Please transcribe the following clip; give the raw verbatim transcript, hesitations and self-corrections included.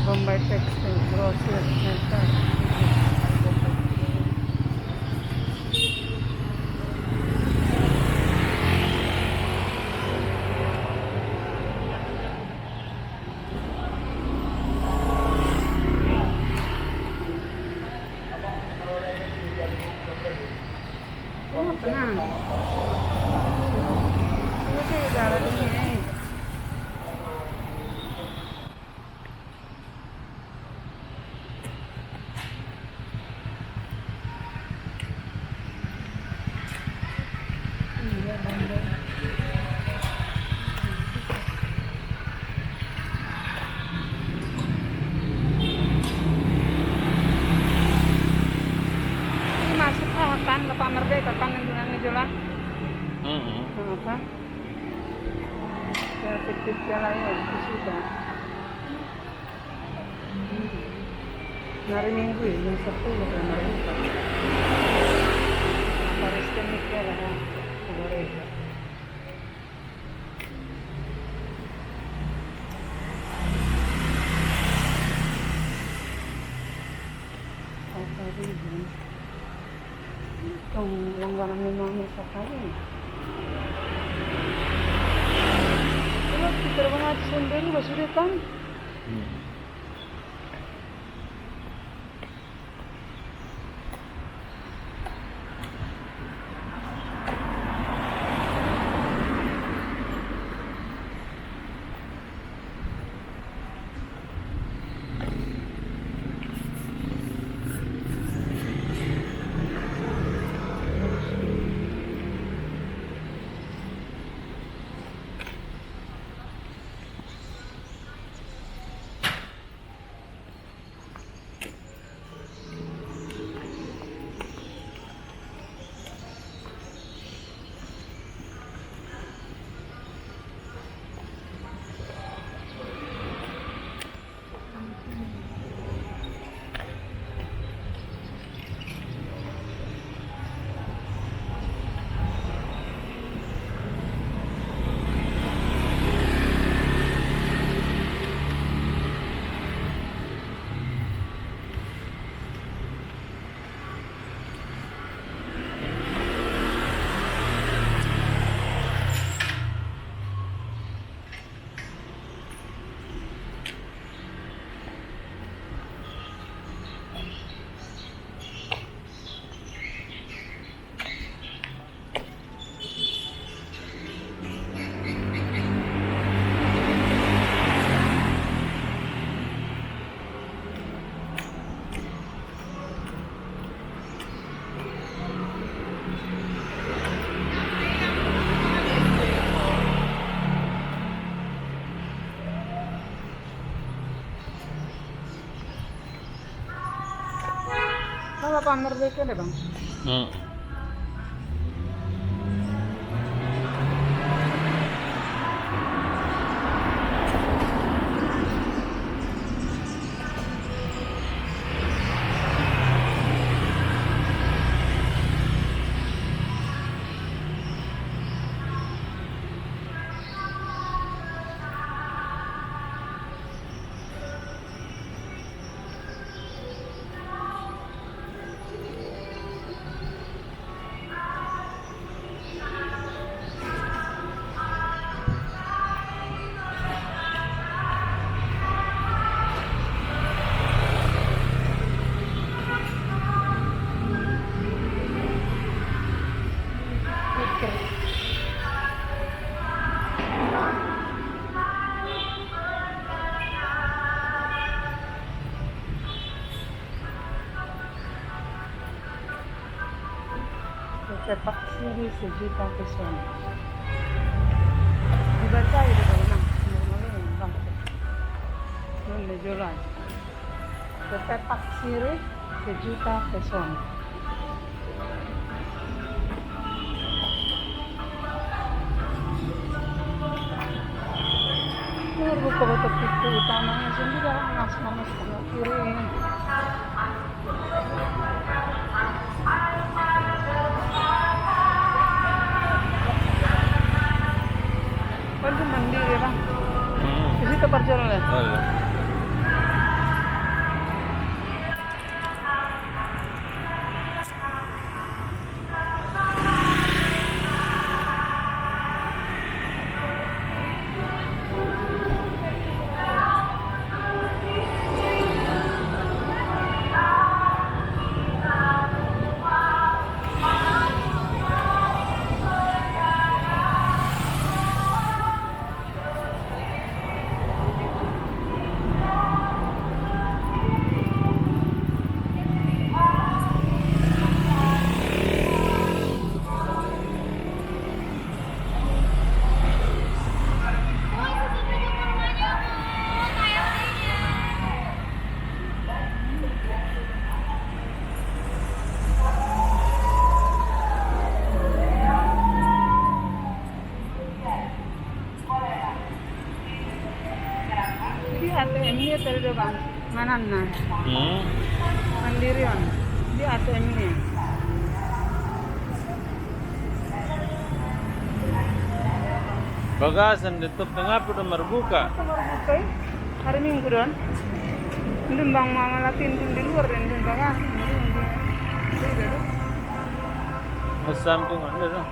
Bombay Textile, Grosir, Mercer. Oh, tenang. Ini tuh udara dingin, eh. Iya, Bang. Ini masuk lah, kan, Bapak Merdeka, kan, yang bilang itu lah. Heeh. Apa? Ya, kecil-kecil aja, itu sudah. Hari Minggu ya, jam sepuluh ya, Merdeka. Apa, Kristen itu lah, kan? Gereja. Apa itu? Tong langganan memang sakali. Kalau kita bangat sendiri, sudah kan? Hmm. Kalau pamer dikit deh, Bang. Hmm. Pepak sirih sejuta pesona. Dibaca aja dulu, Bang. Bang. Pepak sirih sejuta pesona. Ini buka batu pintu utamanya sendiri, Mas, Mas, sebelah kiri. Kan tu mandiri, Bang. Hmm. Tadi tu, Bang, manan nah. Hmm. Mandirian di A T M ini. Bagasan ditutup tangah pun dah marbuka. Dah marbuka, eh? Hari Minggu don. Ndun Bang mamalati ndun di luar, ndun bagasan. Asam tu nggak ada dah.